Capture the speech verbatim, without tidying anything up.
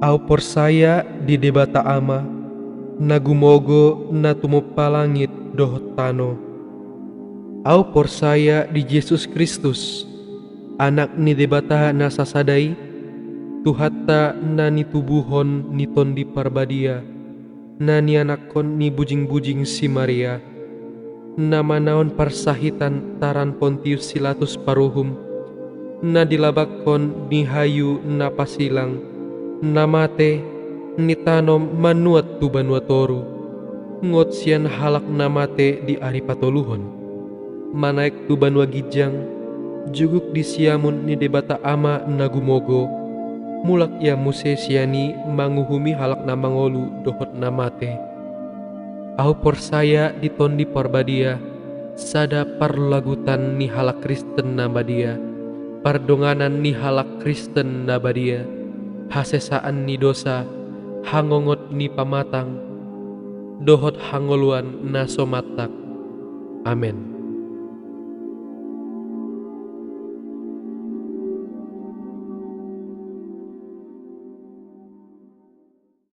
Au porsaya di Debata Ama, na gumogo na tumompa langit dohot tano. Au porsaya di Jesus Kristus, Anak ni Debata na sasada i, Tuhanta na nitubuhon ni Tondi Parbadia, na nianakhon ni bujingbujing si Maria, na manaon parsahitan taran Pontius Pilatus paruhum, na dilabakkon ni hayu na pasilang, na mate, nitanom manuat tu banua toru, ngot sian halak na mate di ari patoluhon, manaek tu banua ginjang, juguk di siamun ni Debata Ama na gumogo, mulak ia muse sian i manguhumi halak na mangolu dohot na mate. Au porsaya di Tondi Parbadia, sada parlagutan ni halak Kristen na badia, pardonganan ni halak Kristen na badia, hasesaan ni dosa, hangongot ni pamatang, dohot hangoluan na so matang. Amen.